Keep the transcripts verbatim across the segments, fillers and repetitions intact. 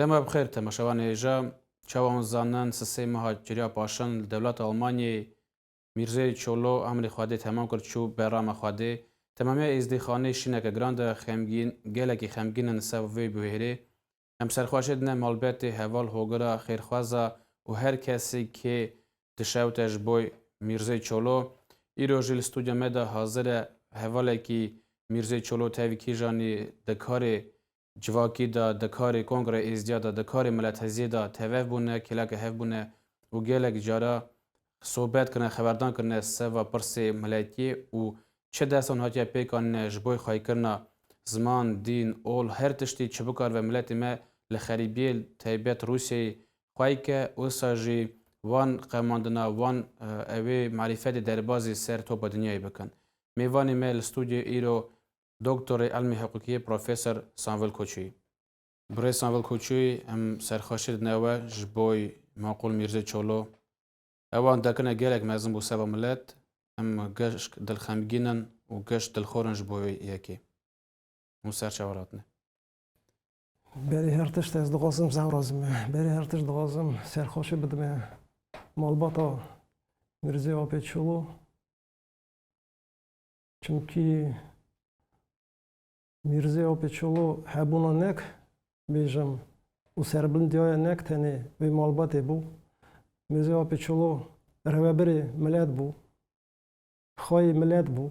Dema bi xêr temaşevanê hêja. Çawa hûn zanin, sisê meha Ciriya Paşin li dewleta Almanyayê Mîrzê Çolo emrê Xwedê temam kir, çû berama Xwedê. Temamiya êzdîxanê şîneke giran de xemgîn, gelekî xemgîn in li ser vê bûhêrê. Em serxweşê dine malbetê, heval, hogira, xêrxwaza û her kesî kê dişewite ji bo Mîrzê Çolo. Îro jî li stûdya me de hazir e hevalekî Mîrzê Çolo, tevî kîjanî di karê civakî de, di karê Kongreya Êzdiya de, di karê miletheziyê de tevev bûne, kêleke hev bûne û gelek cara sohbet kirine, xeberdan kirine seva pirsê miletiyê û çi dest wan hatiye pêk anîne ji bo xweyîkirina ziman, dîn, ol, her tiştî çi bikaribe miletê me li xerîbiyê, taybet Rûsyayê xweyî ke, wisa jî wan qewimandina, wan, e, ewê marîfetê derbazî ser topa dinyayê bikin. Mêvanê me li stûdyoyê îro Doktorê Ilmê Hiqûqiyê Profesor Sanvil Koçoyî. Birêz Sanvil Koçoyî, em serxweşî dine we ji bo Maqûl Mîrzê Çolo. Ewan dekine gelek mezin bû seba milet. Em geşk dilxemgîn in û geşk dilxor in ji bo yekê. Hûn ser çawa ratine? Berî her tişt ez dixwazim, zehra zime. Berî her tişt dixwazim serxweşî bidime malbata Mîrzê Apê Çolo. Çimkî Mîrzê Apê Çolo hebûna nek bêjim û serbilindiyaya nek tenê vê malbatê bû. Mîrzê Apê Çolo rewebirê milet bû, xweyê milet bû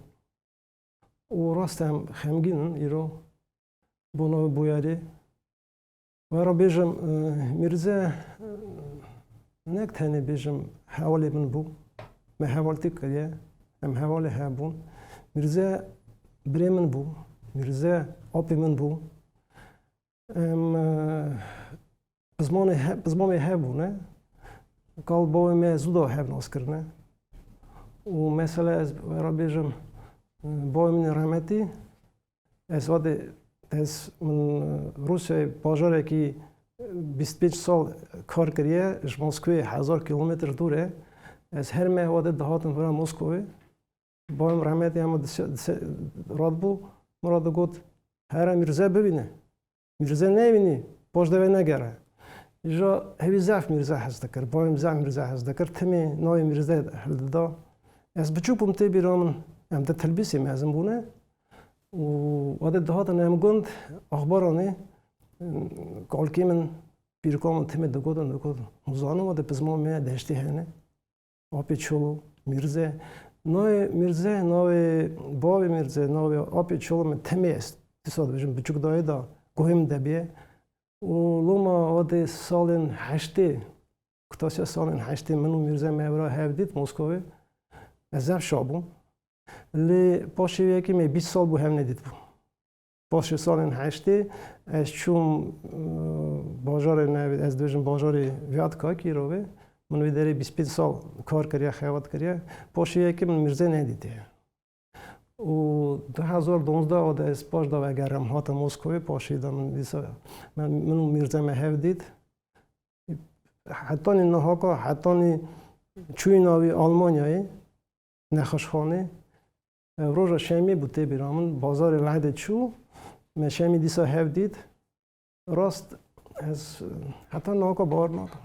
û rast em xemgîn in îro bona wê bûyerê. Wera bêjim, e, Mîrze, e, nek tenê bêjim hevalê min bû. Me hevaltî kiriye. Em hevalê hev bûn. Mîrze birê min bû. Mîrze apê min bû. Em, e, pizmanê he-, pizmamê hev bûne. Kal bavê me zû da hev nas kirine. Û mesela ez wera bêjim, e, bavê min ê rehmetî, Ez vadê, ez, min, e, Rûsyayê bajarekî, e, bîst pênc sal kar kiriye, ji Moskvê hezar kilometr dûr e. Ez her meh vadê dihatim vira Moskvê. Bavê min rehmetî hema dise-, dise-, radibû, min ra digot, here Mîrze bibîne. Mîrze neyvînî, paş de wê negere. Îja hevî zehf Mîrze hez dikir, bavê min zehf Mîrze hez dikir, timê navê Mîrze hildida. Ez biçûk bûm tê bîra min, em di tilbîsê mezin bûne. Û wade dihatin em gund axbaranê, kalkê min, pîrka min timê digotin, digotin. Hûn zanin wade pizma me deştê hene. Apê Çolo, Mîrze. Navê Mîrze, navê bavê Mîrze, navê Apê Çolo min timê ez dîsa dibêjim, biçûk dayê da guhê min de bîye. Û loma wade salên heştê, kutasiya salên heştê min û Mîrze me vira hev dît Moskovê. Ez zehf şa bûm. Lê paşê wê yekê me bîst sal bû hev nedîtibû. Paşê salên heştê ez çûm, e, bajarê navê, ez dibêjim bajarê Vyatka Kîrovê. Min wê derê bîst pênc sal kar kiriye, xebat kiriye. Paşê yekê min Mîrzê nedîtiye. Û du hezar duwazdeh de ez paş de vegerim, hatim Moskowê, paşê de min dîsa, min, min û Mîrze me hev dît. Hetanî nihaka, hetanî çûyîna wî Almanyayê, nexweşxanê. Ev roja şemê bû tê bîra min, bazarê Lehdê çû, me şemî dîsa hev dît. Rast, ez heta nihaka bawer nakim.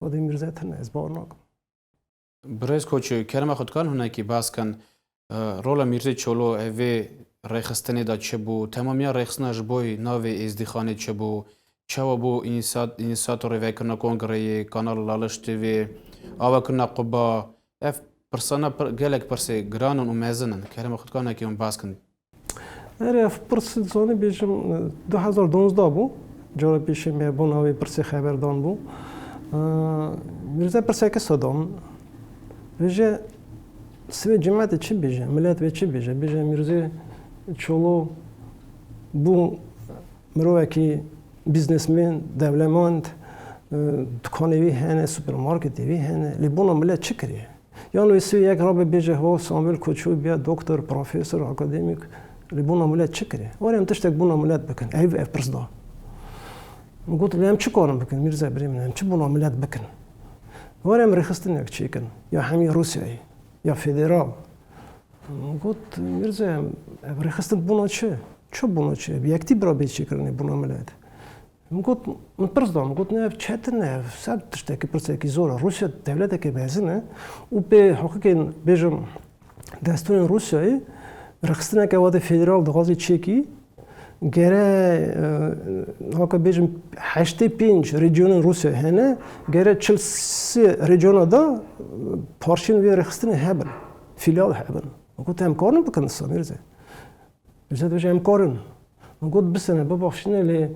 Xwedê Mîrze tune, ez bawer nakim. Birêz Koçoyî, kerema xwe dikarin hinekî behs kin, e, rola Mîrzê Çolo evê rêxistinê de çi bû? Temamiya rêxistina ji bo navê Êzdîxanê çi bû? Çawa bû înîsat-, înîsîatorê vekirina kongreyê, Kanal Laliş T V, avakirina Quba? Ev pirsana pir-, gelek pirsê giran in û mezin in. Kerema xwe dikarin hinekî hûn behs kin. Erê, ev pirs dizanî bêjim, du hezar duwazdeh bû. Cara pêşê me bona wê pirsê xeberdan bû. Ee, Mîrze pirseke sed da min. Bêje, sivê cimetê çi bêje, milet vê çi bêje? Bêje Mîrzê Çolo bû mirovekî biznesmen, dewlemend, e, dukanê wî hene, supermarketê wî hene. Lê bona milet çi kiriye? Yan wê sê yek rabe bêje, ho, Samuel Koçoyî bîya doktor, profesor, akademîk, li bona milet çi kiriye? Were em tiştek bona milet bikin. Ev, ev pirs da. Min got, lê em çi karin bikin, Mîrze birê min, em çi bona milet bikin? Were em rêxistinek çêkin, ya hemî Rûsyayê, ya federal. Min got, Mîrze, em, ev rêxistin bona çi? Çi bona çi? Ev yektî bira bê çêkirinê bona milet. Min got, min pirs da, min got, ne, ev çetin e, ev ser tiştekî pirsekî zor e. Rûsya dewletekê mezin e û pê hiqûqên, bêjim, destûrên Rûsyayê rêxistineke wadê federal dixwazê çêkî, gere, e, haka bêjim, heştê pênc rejyonên Rûsyayê hene, gere çil sê rejyona da, e, parçeyên vê rêxistinê hebin, fîlyal hebin. Min got, em karin bikin wisa, Mîrze? Mîrze dibêje, em karin. Min got, bisene, bibaxşîne, lê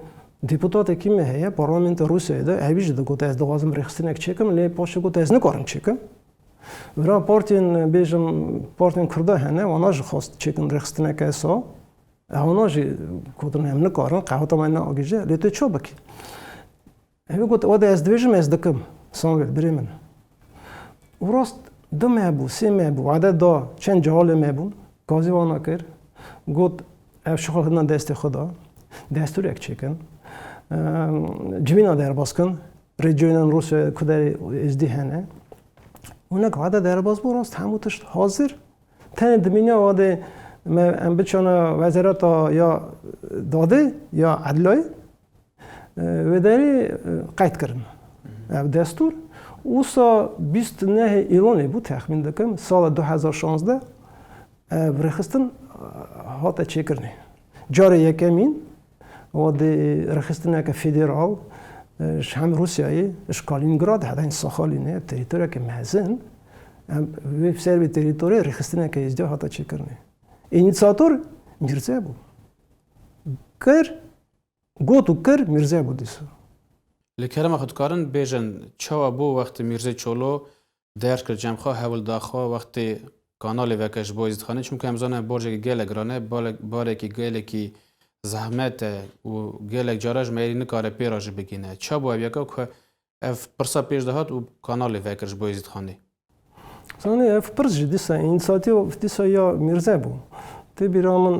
deputatekî me heye, parlamenta Rûsyayê de, ewî jî digot, ez dixwazim rêxistinek çêkim, lê paşê got, ez nikarim çêkim. Vira partiyên, bêjim, partiyên Kurda hene, wana jî xwest çêkin rêxistineke wisa. E, wana jî gotin, em nikarin, qehweta me neagihîje, lê tu çawa bikî? Ew got, "Wade ez dibêjim, ez dikim." Samuel, birê min. Û rast du meh bû, sê meh bû, wade da, çend cehalê me bûn, gazî wana kir. Got, "Ev şixwe hidin destê xwe da, destûrek çêkin. Em, civîna derbas kin, rêciyonên Rûsya ku derê êzdî hene." Û nek wade derbas bû, rast hemû tişt hazir. Tenê dimîniya wadê me em biçana wezareta ya dadê ya edlayê, e, wê derê, e, qeyd kirin. Ev destûr. Wisa bîst nehê Îlonê bû, texmîn dikim, sala du hezar şazdeh, ev rêxistin, e, hate çêkirinê. Carê yekemîn, wadê rêxistineke federal, e, ji hem Rûsyayê, ji Kaliningrad, hedayên Saxalînê, ev terîtoriyeke mezin, em, wê ser vê terîtorê rêxistineke êzdiya hate çêkirinê. Înîsîator Mîrze bû. Kir, got û kir, Mîrze bû dîsa. Li kerema xwe dikarin bêjin, çawa bû wextê Mîrzê Çolo derkir cem xwe, hewl da xwe wextê kanalê veke ji bo Êzîdxanê? Çimkî em zanin borcekî gelek giran e, balek-, barekî gelekî zehmet e û gelek cara ji merî nikare pê re jî bigihîne. Ça bû ev yeka ku ev pirsa pêş de hat û kanalê vekir ji bo Êzîdxanê? Zanî, ev pirs jî dîsa, înîsîatîf dîsa ya Mîrze bû. Tê bîra min,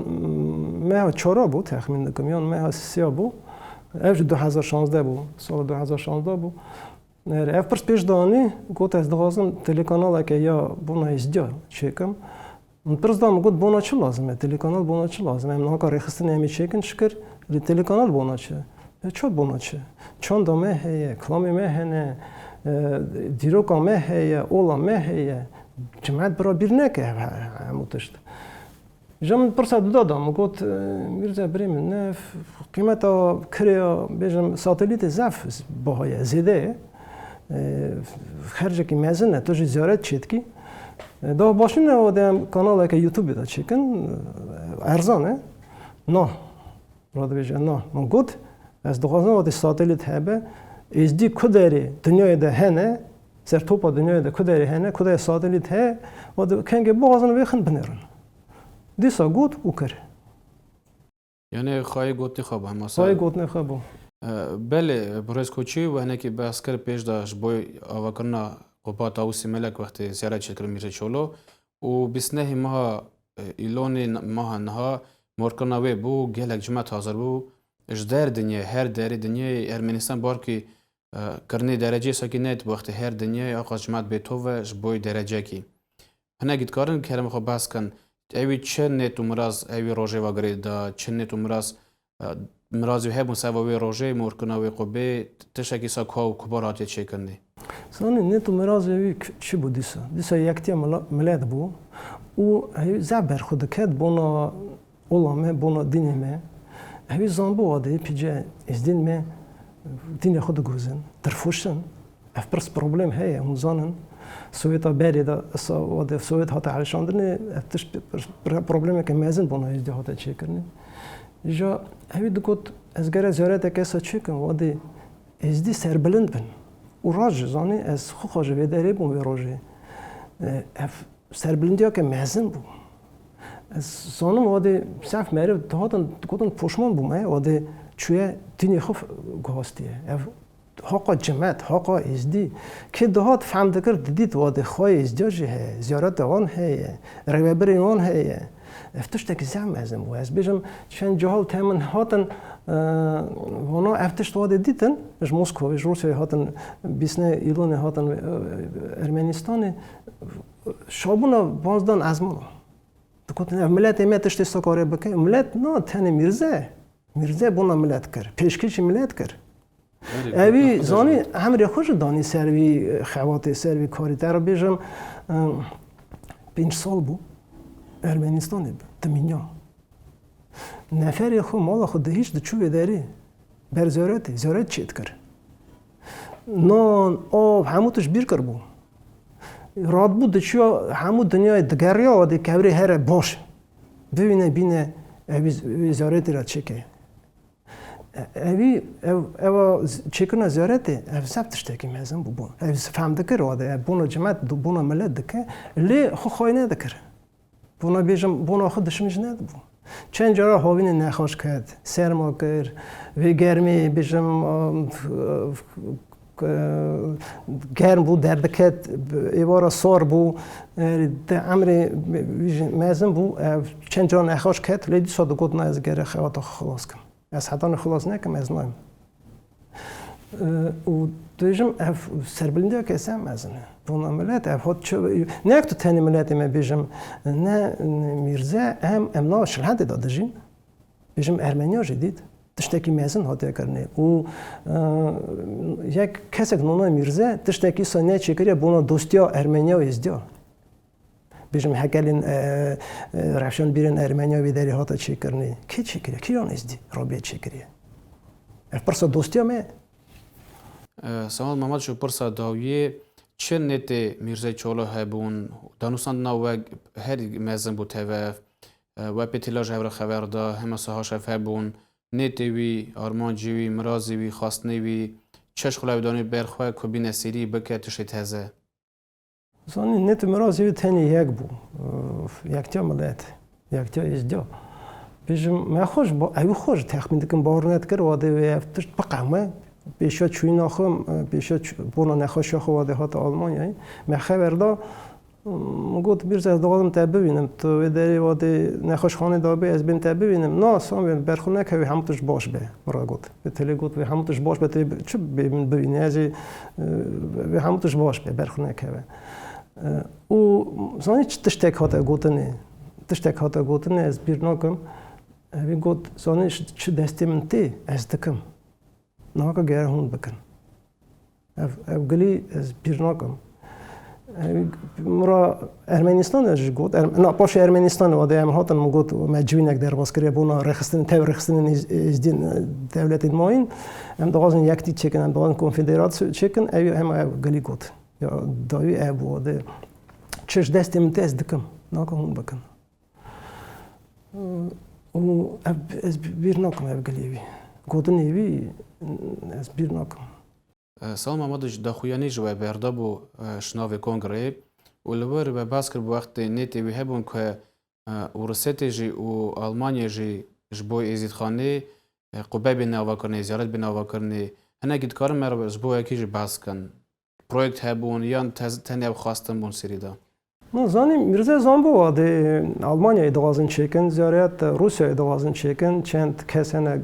meha çara bû, texmîn dikim, yan meha sisiya bû. Ev jî du hezar şazdeh bû, sala du hezar şazdeh bû. Ev pirs pêş de anî, got, "Ez dixwazim telekanaleke ya bona êzdiya çêkim." Min pirs da, min got, "Bona çi lazim e? Telekanal bona çi lazim e? Em niha ka rêxistinê em ê çêkin, şikir, lê telekanal bona çi? E, çi bona çi? Çanda me heye, kilamê me hene, e, dîroka me heye, ola me heye. Cimet bira bîr neke ev he-, hemû tişt." Ji min pirsa duda da, min got, e, "Mîrze, birê min, ne, f-, qîmeta kirêya, bêjim, satelîtê zaf biha ye, zêde ye. E, xercekî mezin e, tu jî ziyaret çêdikî." E, da baş nîne, wadê em kanaleke YouTube de çêkin, e, erzan e. Na, ra dibêje, na. Min got, "Ez dixwazim wadê satelît hebe, êzdî ku derê dinyayê de hene, ser topa dinyayê de ku derê hene, ku derê satelît heye, wadê kengê bixwazin wê xin binêrin." Dîsa got û kir. Yanî xayê gotinê xwe bû, hema Xayê sar. Gotinê xwe bû. E, belê, Birêz Koçî we hinekî behs kir pêş de ji bo avakirina Qûba Tawusî Melek wextê ziyaret çêkirin Mîrê Çolo û bîst nehê meha, e, Îlonê n-, meha niha morkirina wê bû, gelek cimet hazir bû. Ji der dinyê, her derê dinyê Ermenistan barkî, e, kirinê dereceyê sekî neyt wextê her dinyê aqas cimet bê tove ji bo derecekî. Hinekî dikarin kerem xwe behs kin. Ewî çi nêt û miraz ewî rojê ve girê da, çi nêt û miraz, e, mirazî hebûn seba wê rojê, morkirina wê qubê, tiştekî sa kuha û kubar hatiye çêkirinê? Zanî, nêt û mirazê wî k-, çi bû dîsa? Dîsa yektiya mila-, milet bû û hewî zaf ber xwe diket bona ola me, bona dînê me. Hewî zanbû wadê pîce êzdîn me dînê xwe digozin, dirfoşin. Ev pirs problem heye, hûn zanin. Sowêta berê de, sa-, wadê Sowêt hate heleşandinê, ev tişt pir-, pir-, problemeke mezin bona êzdî hate çêkirinê. Îja hewî digot, ez gere ziyareteke sa çêkim, wadê êzdî serbilind bin. Û rast jî zanî, ez xwe xwe ji vê derê bûm vê rojê. E, ev serbilindiyeke mezin bû. Ez zanim wadê zaf meriv dihatin, digotin poşman bûme, wadê çûye dînê xwe guhastiye. Ev haqa cimet, haqa êzdî. Kê dihat fehm dikir, didît wadê xwayê êzdiya jî heye, ziyareta wan heye, rêvebirên wan heye. Ev tiştekî zaf mezin bû. Ez bêjim, çend cihal temin hatin, e, wana ev tişt wadê dîtin, ji Moskova, ji Rûsyayê hatin, bîst nehê Îlonê hatin, e, Ermenistanê. Şabûna bazdan ezmana. Digotin, ev miletê me tiştê sa kare bike. Milet na, tenê Mîrze. Mîrze bona milet kir, pêşkêşî milet kir. Erê, Evî zanî, emrê xwe jî danî ser vî xebatê, ser vî karî. Te re bêjim, e, pênc sal bû, Ermenistanê bû, dimîniya. Neferê xwe, mala xwe dihîşt, diçû vê derê. Ber zoretê, zoret çêdikir. Nan, av, hemû tişt bîr kiribû. Radibû diçûya hemû dinyayê digeriya, wadê kevirê here baş. Bivîne bîne, evî, evî zoretê re çêke. E-, evî, ev, eva z-, çêkirina ziyaretê, ev zef tiştekî mezin bû, bû. Ev z-, fehm dikir, wade, ev bona cimet, bona milet dike, lê xwe xwayî nedikir. Bona bêjim, bona xwe dişmin jî nedibû. Çend cara havînê nexweş ket, serma kir, vê germê, bêjim, a, f-, f-, k-, germ bû, derdiket, êvara sar bû, e, te emrê wî jî mezin bû, ev çend cara nexweş ket, lê dîsa digot, na ez gere xewata xwe xilas kim. Ez hetanî xilas nekim, ez nayim. E, û dibêjim, ev serbilindiya kesê mezin e. Bona milet, ev hat çi, ne yek tu tenê miletê me bêjim, ne, ne Mîrze, em, em nava Şilhendê de dijîn. Bêjim, Ermeniya jî dît. Tiştekî mezin hatiye kirinê. Û, e, yek kesek nona Mîrze, tiştekî sa neçêkiriye bona dostiya Ermeniya û Êzdiya. Bêjim hekelên, e, e, rewşenbîrên Ermeniya vê derê hate çêkirinê. Kê çêkiriye? Kîjan êzdî rabiye çêkiriye? Ev pirsa dostiya me ye. E, Semal Mamadişo, pirsa dawiyê, çi nêtê Mîrzê Çolo hebûn? Danûstandina we her mezin bû tev. E, we pê têla ji hev re xeber da, hema saha şev hebûn. Nêtê wî, armancê wî, mirazê wî, xwestinê wî, çi ji xwe lewdanê ber xwe ku bîne serî bike tiştê teze? Zanî, nêt û mirazê wî tenê yek bû. Yektiya milet, yektiya êzdiya. Bêjim, me xwe ji ba-, ew xwe ji texmîn dikim, bawer nedikir, wadê wê ev tişt biqewime. Pêşiya çûyîna xwe, pêşiya çû-, bona nexweşiya xwe wadê hate Almanyayê. Me xeber da, min got, Mîrze, ez dixwazim te bibînim. Tu wê derê wadê nexweşxanê de bê, ez bêm te bibînim. Na, Samwel, ber xwe nekevî, hemû tişt baş be. Min re got. Vê telê got, vê hemû tişt baş be, tu çi bê min bibînî? Ez ê, e, vê hemû tişt baş be, ber xwe nekeve. E, û zanî çi tiştek hate gotinê? Tiştek hate gotinê, ez bîr nakim. Evî got, zanî çi destê min tê, ez dikim. Naka gere hûn bikin. Ev, ev gilî ez bîr nakim. Ev, min re Ermenistan de jî got, Erm-, na, paşê Ermenistan wadê em hatin, min got, me civînek derbas kiriye bona rêxistin, tev rêxistinên êz-, êzdîn, e, dewletên mayîn. Em dixwazin yektî çêkin, em dixwazin konfederat çêkin, ev, hema ev gilî got. Ya dawî ev bû, wadê çi ji destê min tê ez dikim. Naka hûn bikin. Û ev, ez bîr nakim ev gilê wî. Gotinê wî ez bîr nakim. E, Semal Mamadişo, daxuyanî ji we berda bû, e, ji navê kongreyê û li wir we behs kir bi wextê nêtê wî hebûn ku, e, Ûrûsetê jî û Almanya jî ji bo Êzîdxanê, e, qube bê avakirinê, ziyaret bê avakirinê. Hinekî dikarin me re ji bo wekî jî behs kin. Proyekt hebûn yan tez-, tenê ew xwestin bûn serî de? Min zanî, Mîrze zanbû wadê Almanyayê dixwazin çêkin ziyaret, Rûsyayê dixwazin çêkin, çend kes hene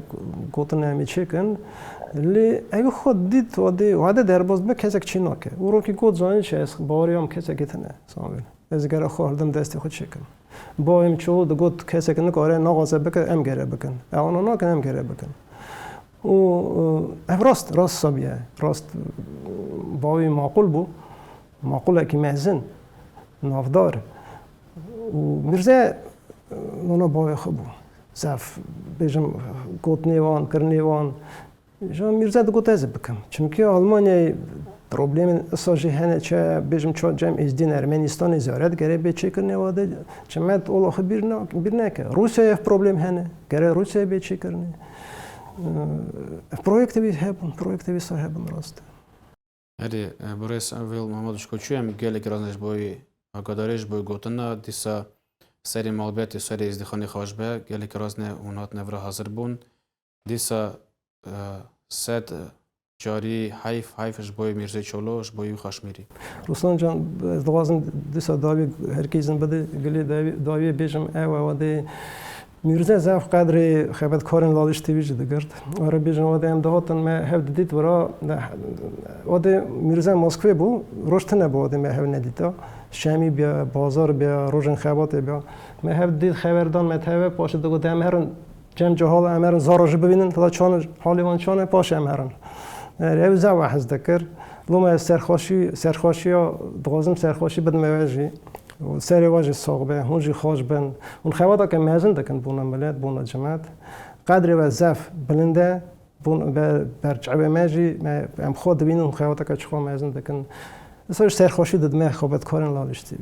gotin em ê çêkin. Lê ew xwe dît wadê wade derbas be kesek çê nake. Û rokî got, zanî çi, ez baweriya min kesekî tune, Samwel. Ez gere xwe hildim destê xwe çêkim. Bavê min çû digot, kesek nikare naxwaze bike, em gere bikin. Ewana nakin, em gere bikin. Û, e, ev rast, rast sabiye. Rast, bavê maqûl bû. Maqûlekî mezin, navdar. Û Mîrze, e, nona bavê xwe bû. Zaf, bêjim, gotinê wan, kirinê wan, Ji Mîrze digot ez ê bikim. Çimkî Almanyayê problemên isa jî hene, çi bêjim, çi cem êzdîn Ermenistanê ziyaret gere bê çêkirinê wadê, çi me ola xwe bîr ne-, bîr neke. Rûsyayê ev problem hene. Gere Rûsyayê bê çêkirinê. Ev proyektê wî hebûn, proyektê wî sa hebûn rast. Erê, e, birêz Evel Mamadişko, çû em gelekî razne ji bo wî agadarê, ji bo gotina, dîsa serê malbetê, serê êzdîxanê xweş be, gelekî razne hûn hatine vira hazir bûn. Dîsa, e, sed carî heyf, heyf ji bo Mîrzê Çolo, ji bo wî xweşmîrî. Ruslan can, ez dixwazim dîsa dawî herkîzin bide, gilê dawî, dawiyê bêjim, ew e, wadê Mîrze zaf qedrê xebatkarên Laliş T V jî digirt. Were bêjin, wadê em dihatin me hev didît vira, de, wadê Mîrze Moskvê bû, roj tune bû wadê me hev nedîta. Şemî biya, bazar biya, rojên xebatê biya. Me hev didît, xeber dan me teve, paşê digot em herin Cem cihal em herin zaro jî bibînin, heta çan halê wan çan e, paşê em herin. Erê, ew zehwa hez dikir. Loma ez serxweşî, serxweşiya, dixwazim serxweşî bidime we jî. Û serê we jî sax be, hûn jî xweş bin. Hûn xebateke mezin dikin bona milet, bona cimet. Qedrê we zef bilind e, bon-, be-, berçavê me jî, me, em xwe dibînin, hûn xebateke çiqa mezin dikin. Îsa ji serxweşî didime xebatkarên Laliş T V.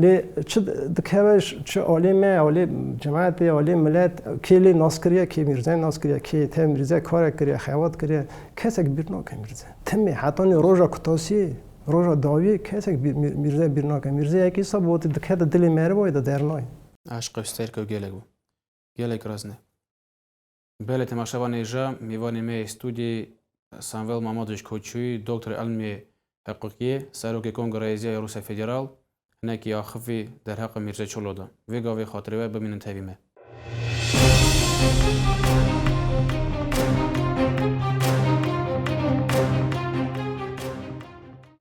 Lê çi dikeve, çi alê me, alê cemaetê, alê milet, kê lê nas kiriye, kê Mîrzeyê nas kiriye, kê tev Mîrzeyê karek kiriye, xebat kiriye, kesek bîr nake Mîrze. Timê hetanî roja kutasiyê, roja dawiyê kesek bîr-, Mîr-, Mîrze bîr nake. Mîrze yekî îsa bi wotî dikete dilê merivayê de dernayê. Eşq ew stêrke û gelek bû. Gelek razine. Belê temaşevanê hêja, mêvanê me yê stûdiyê Samvel Mamadovîç Koçoyî, doktorê ilmê hiqûqiyê, serokê Kongra Êziya ya Rûsya Federal, hinekî axifî derheqa Mîrze Çolo da. Vê gavê xatirê we bimînin tevî me.